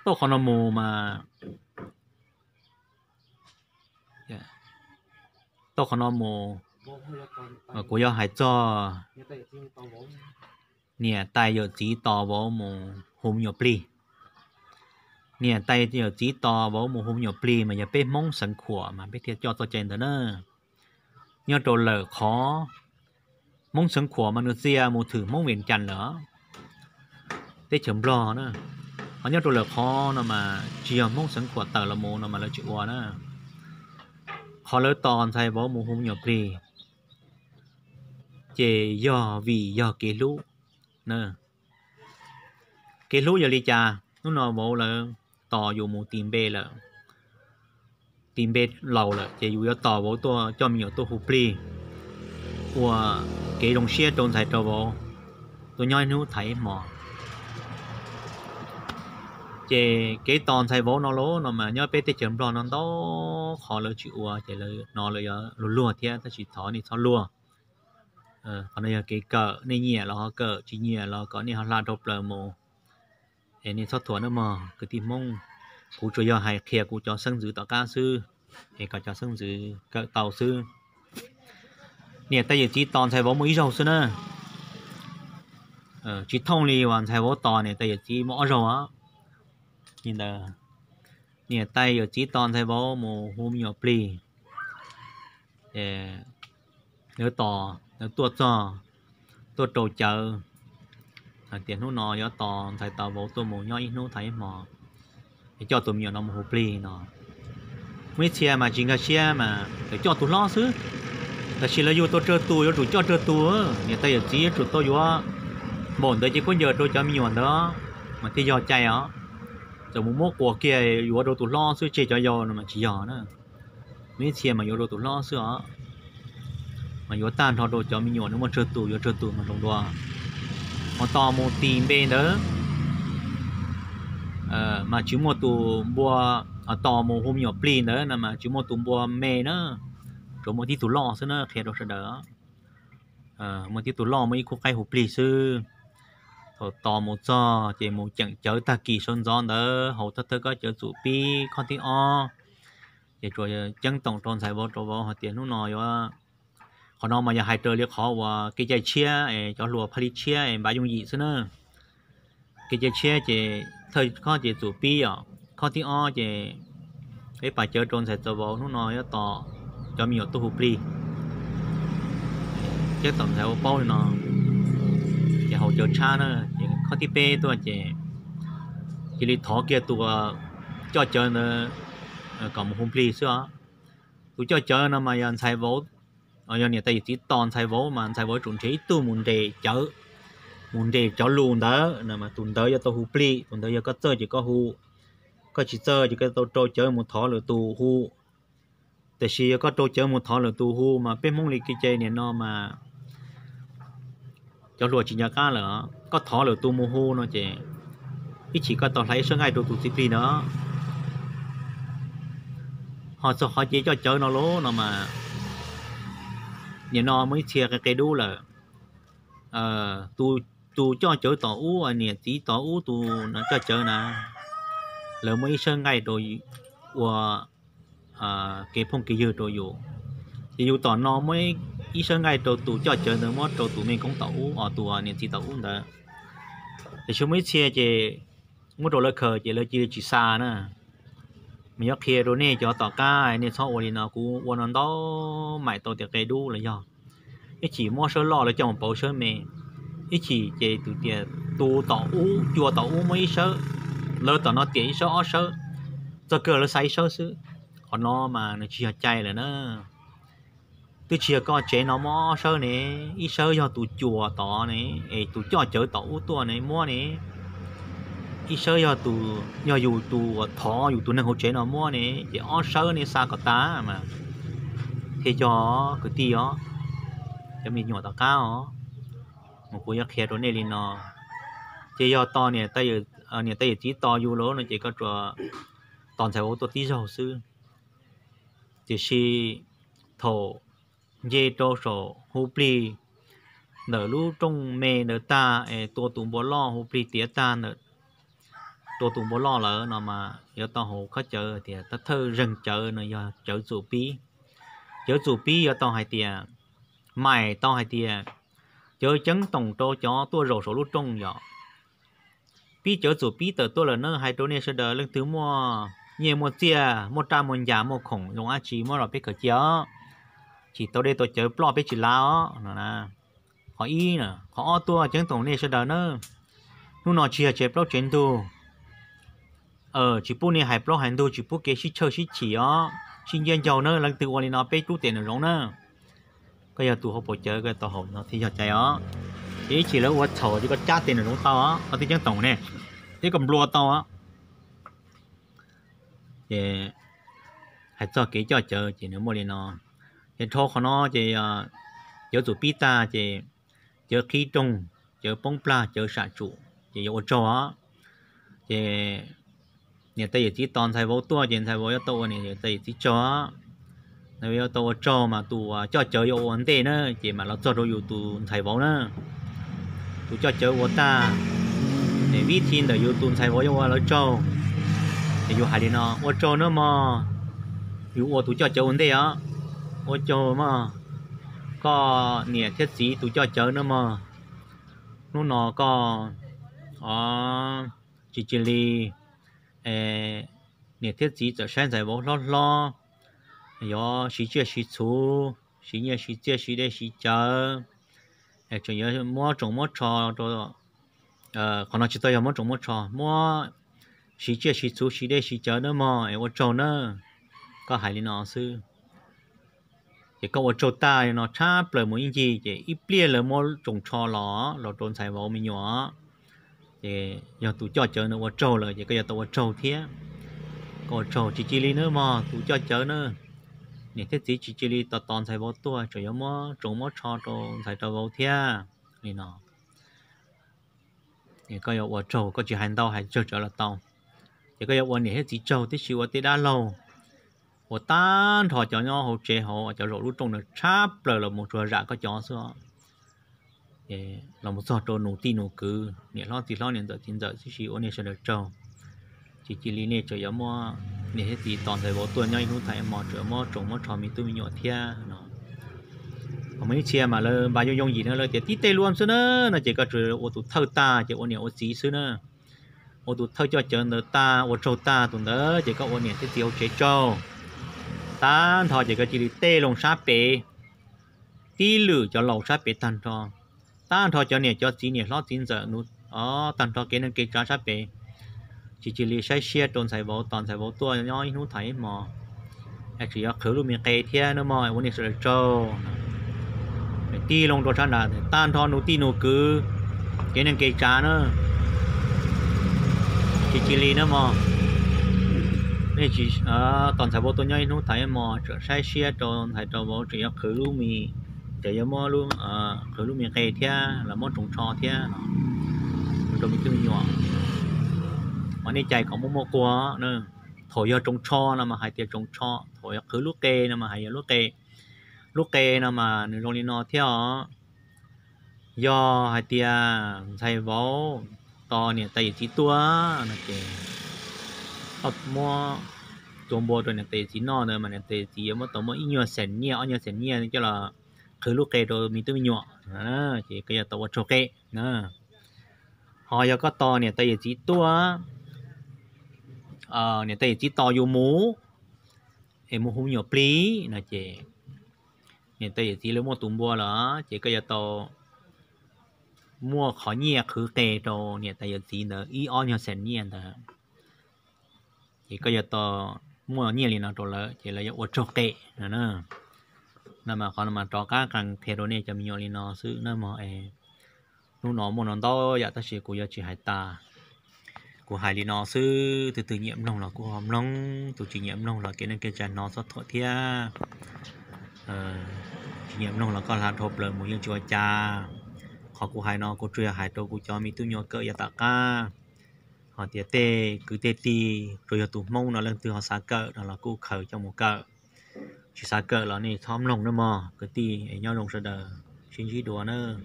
Tau qhov no mus mas, tau qhov no mus, kuv yuav hais txog niam tais yawm txiv tos vauv mus hu me nyuam plig. Niam tais yawm txiv tos vauv mus hu me nyuam plig mas yog peb Hmoob Xeev Khuam mas peb thiaj coj txoj cai ntawd na. Nyob rau lawm qhov Hmoob Xeev Khuam mas nws txia mus thwm Hmoob Vias Cas lawm, teb chaws Nplog na. Ho nyob rau lawm qhov no mas tsis yog Hmoob Xeev Khuam tawm los mus no mas lawv tsis ua na. Qhov lawv tos ntxhais vauv mus hu me nyuam plig ces yog vim yog kev hlub na. Kev hlub yog li cas? Hnub no vauv lawv tos yus mus tis npe lawm, tis npe laus lawm ces yus yuav tos vauv tuaj coj me nyuam tuaj hu plig, ua kev zoo siab rau ntxhais rau vauv, tuaj nyob ib hnub tham ib hmo. Ces kev tos ntxhais vauv no los no mas nyob peb teb chaws Nplog no ntau qhov lawv tsis ua ces lawv hnov lawv yuav luag luag thiab, tab sis thov nej txhob luag. Qhov no yog kev kawm, nej nyiam los ho kawm, tsis nyiam los kom nej ho hla dhau plaws mus. Es nej txhob thuam nawb mog kwv tij Hmoob. Kuv tsuas yog hais qhia kuv cov xeeb ntxwv tom qab xwb, es kom cov xeeb ntxwv kawm tau xwb. Niam tais yawm txiv tos ntxhais vauv muaj ib zaug xwb na. Tsis thooj li uas ntxhais vauv tos niam tais yawm txiv muaj ob zaug os. Li ntawd, niam tais yawm txiv tos ntxhais vauv mus hu me nyuam plig, lawv tos, lawv tuaj txog, tuaj rau cawv hais tias hnub no yuav tos ntxhais tos vauv tuaj mus nyob ib hnub tham ib hmo, es coj tus me nyuam no mus hu plig no. Muaj ib txhia mas tsis nkag siab mas lawv coj tus hlob xwb, tab sis lawv yug tau tsawg tus yuav tsum coj tsawg tus, niam tais yawm txiv yuav tsum tau yuav npaum ntawd ces khaub ncaws rau cov me nyuam ntawd mas thiaj yog cai os. Txawm mus muab quas kiag yuav rau tus hlob xwb tseg cov yau no mas tsis yog na. Muaj ib txhia mas yuav rau tus hlob xwb os, mas yuav tag nrho rau cov me nyuam no muaj tsawg tus yuav tsawg tus mas zoo dua. Mas tos mus tis npe ntawd mas tsis muaj tus npua, tos mus hu me nyuam plig ntawd no mas tsis muaj tus npua me na, tsuas muaj tib tug loj xwb na, qhia rau sawv daws. Muaj tib tug loj muaj ib khub qaib hu plig xwb. Thaum tos mus txog ces mus ceem cawv tag kis sawv ntxov ntawd haus thawj thawj kob cawv txum pib khob thib ob, ces tsuas ceeb toom rau ntxhais vauv rau vauv hais tias hnub no yuav, qhov no mas yog hais raws li qhov uas kev cai tshiab es cov hluas phaj li tshiab es npav yooj yim xwb na. Kev cai tshiab ces thawj khob ces txum pib os, khob thib ob ces peb pas cawv rau ntxhais txawv vauv hnub no yuav tos cov me nyuam tuaj hu plig. Ceeb toom ntxhais vauv paub li no, ces haus cawv tshab na, ces khob thib peb tuaj ces cia li thov kiag tus coj cawv ntawd kom mus hu plig xwb os. Tus coj cawv no mas yog ntxhais vauv, yog niam tais yawm txiv tos ntxhais vauv mas ntxhais vauv yuav tsum nrhiav ib tug mus nres cawv, mus nres cov lus ntawd no mas tus ntawd yuav tau hu plig, tus ntawd yog koj txawj ces koj hu, koj tsis txawj ces koj tau rau cawv mus thov lwm tus hu. Tiam sis yog koj rau cawv mus thov lwm tus hu mas peb Hmoob li kev cai nim no mas cov hluas tsis nco qab lawm, koj thov lwm tus mus hu no ces ib chim koj tau hlais ib sab nqaij rau tus txiv plig ntawd. Ho txog qhov cev coj cawv no lauj no mas nim no muaj ib txhia qia qia dub lawm. Tus coj cawv tom ub, niam txiv tom ub tus coj cawv na, lawv muaj ib sab nqaij rau ua kev phooj kev ywg rau yus. Ces yus tom no muaj ib sab nqaij rau tus coj cawv ntawd muab rau tus mej koob tom ub, tus niam txiv tom ub ntawd. Tiam sis muaj ib txhia ces muab rau lawv khaws ces lawv cia li tsis xa na. Mas yuav qhia rau nej cov tom qab, nej txhob ua li no, kuv ua no ntau, maim tau tias qia dub los yog ib chim muab sawb loj lawv coj mus pauv sawb me, ib chim ces tus tias tus tom ub, cua tom ub muab ib sawb, lawv tom no tias ib sawb ob sawb, txog kawg lawv xa ib sawb xwb. Qhov no mas nws tsis yog cai lawm na. Twb tsis yog koj tsev no muab ob sawb ne, ib sawb yog tus cua tod ne, es tus coj cawv tom ub tuaj ne muab ne, ib sawb yog tus, yog yus tus uas thov yus tus neeg hauv tsev no muab ne, ces ob sawb ne xa kom tas mas thiaj yog kwv tij os, cov me nyuam tom qab os. Mas kuv yuav qhia rau nej li no, ces yog tos niam tais yawm txiv tos yus lawm no ces koj tsuas tos ntxhais vauv tuaj tib zaug xwb. Tiam sis thaum nce rau saum hu plig ntawm lub rooj me ntawd tag es tua tus npua loj hu plig tiav tag ntawm rau tus npua loj lawm no mas yuav tau hauv khob cawv tias thawj thawj zeeg cawv no yog cawv txum pib. Cawv txum pib yuav tau hais tias, maim tau hais tias cawv ceeb toom rau cov tuaj zaum saum lub rooj yom. Pib cawv txum pib tawm tuaj lawm na, hais rau nej sawv daws leej twg muaj nyiaj muaj txiaj, muaj raj muaj ncas, muaj khoom zoo dab tsi muab los peb khaws cia os, tsis tau dej tau cawv ploj peb tsis lav os no. Qhov ib, qhov ob tuaj ceeb toom nej sawv daws na, hnub no tsis yog tsev plaub tsev ntug, tsis pub nej hais plaub hais ntug, tsis pub kev sib tshawj sib chim os, sib nciab ncaug na, leej twg ua li no peb rub tes nraum zoov na. Koj yog tus hauv paus cawv koj tau haum no thiaj yog cai os. Ces ib chim lawv ua txhaum ces koj cab tes nraum zoov tau os, koj twb ceeb toom ne, thiab koj nplua tau os. Ces hais txog kev coj cawv ces nws muaj li no. Ces dhau qhov no ces cawv txum pib tag ces cawv qhib rooj, cawv poob plag, cawv sam tsum ces yuav ua tsaug os. Ces niam tais yawm txiv tos ntxhais vauv tuaj ces ntxhais vauv yuav tau ua niam tais yawm txiv tsaug. Ntxhais vauv yuav tau ua tsaug mas tus coj cawv yuav ua ntej na, ces mam los txog rau yus tus ntxhais vauv na. Tus coj cawv ua tag, vib thi ntawm yus tus ntxhais vauv yuav ua lawv tsaug. Ces yus hais li no, ua tsaug nawb mog, yus ua tus coj cawv ua ntej os. Ua tsaug mog, koj niam thiab txiv tus coj cawv nawb mog. Hnub no koj tsis cia li, niam thiab txiv txawm saib ntxhais vauv hlob hlob, yuav siv tsiaj siv txhu, siv nyiaj siv txiaj, siv dej siv cawv, tseem yuav muab tsoos muab tsho rau. Qhov no tsis tau yog muab tsoos muab tsho, muab siv tsiaj siv txhu, siv dej siv cawv nawb mog, es ua tsaug nawb. Koj hais li no xwb. Ces koj ua tsaug tag li no tshab plaws mus ib ncig ces ib pliag lawv muab tsoos tsho los, los rau ntxhais vauv me nyuam. Ces yog tus coj cawv nws ua tsaug lawm ces koj yuav tau ua tsaug thiab. Koj ua tsaug, tsis cia li nawb mog tus coj cawv na. Niam thiab txiv tsis cia li tos tos ntxhais vauv tuaj, tseem yuav muab tsoos muab tsho rau ntxhais rau vauv thiab li no. Koj yuav ua tsaug, koj tsis hais ntau hais tsawg tsawv los tau. Ces koj yuav ua niam thiab txiv tsaug tib si, ua tej dab laug, ua tag nrho cov nyob hauv tsev hauv cov zaum lub rooj na tshab plaws los mus tsuas zam koj cov xwb. Los mus txog rau nus tij nus kwv, niam hlob txiv hlob, niam ntxawm txiv ntxawm tib si, ua nej sawv daws tsaug. Tsis cia li nej tseem yuav muab niam thiab txiv tos ntxhais vauv tuaj nyob ib hnub tham ib hmos, tseem yuav muab tsoos muab tsho me tub me nyuam thiab no. Ho muaj ib txhia mas lawv npaj yooj yooj yim no, lawv tias tib teg luam xwb na, no ces koj tsuas ua tus thawj tag ces ua niam ua txiv xwb na. Ua tus thawj coj cawv ntawd tag, ua tsaug tag tus ntawd ces koj ua niam thiab txiv hauv tsev tsaug. Tag nrho ces koj cia li tej loo sab pem, tib lwm cov laus sab pem tag nrho, tag nrho cov niam cov txiv, niam hlob txiv ntxawm, tag nrho kev neej kev tsav sab pem. Tsis cia li saib siab rau ntxhais vauv, tos ntxhais vauv tuaj nyob ib hnub tham ib hmos, tseem yuav qhwv lub me qe thiab nawb mog, ua nej sawv daws tsaug. Tib loo rau sab nrad, tag nrho nus tij nus kwv, kev neej kev tsav na. Tsis cia li nawb mog, nej tsis, tos ntxhais vauv tuaj nyob ib hnub tham ib hmos, tseem saib siab rau ntxhais rau vauv, tseem yuav qhwv lub me, tseem yuav muab, qhwv lub me qe thiab los muab tsoos tsho thiab rau me tub me nyuam. Mas nej cais kom muaj muaj quag. Thaum yog tsoos tsho no mas hais tias tsoos tsho, thaum yog qhwv lub qe no mas hais yog lub qe. Lub qe no mas nws zoo li no thiab os. Yog hais tias ntxhais vauv tos niam tais yawm txiv tuaj no ces koj muab tua npua rau niam tais yawm txiv noj ntawd mas niam tais yawm txiv yuav muab tau muaj ib nyuag xees nyiaj ob nyuag xees nyiaj coj los qhwv lub qe rau me tub me nyuam, ces koj yuav tau ua tsaug qe na. Ho yog koj tos niam tais yawm txiv tuaj niam tais yawm txiv tos yus mus es mus hu me nyuam plig no ces niam tais yawm txiv lawv muaj tus npua lawm ces koj yuav tau muaj qhov nyiaj qhwv qe rau niam tais yawm txiv ntawd ib ob nyuag xees nyiaj ntawd. Ces koj yuav tau muaj nyiaj li no rau lawv ces lawv yuav ua tsaug qe no. No mas qhov no mas rov qab qee qhia rau nej cov me nyuam li no xwb na mog. Hnub no muaj no ntau yam tab sis kuv yuav tsis hais tas. Kuv hais li no xwb, tus twg nyiam mloog los kuj ho mloog, tus tsis nyiam mloog los kev neej kev tsav hnov txhob thuam thiab. Tsis nyiam mloog los koj hla dhau plaws mus yeej tsis ua cas. Qhov kuv hais no kuv tsuas yog hais rau kuv cov me tub nyuam kawm yav tom qab. Ho tias tej kwv tej tij tsuas yog tus Hmoob no leej twg ho xav kawm no los kuj khaws coj mus kawm. Tsis xav kawm los nej txhob mloog nawb mog kwv tij, es nyob zoo sawv daws sib ntsib dua nawb.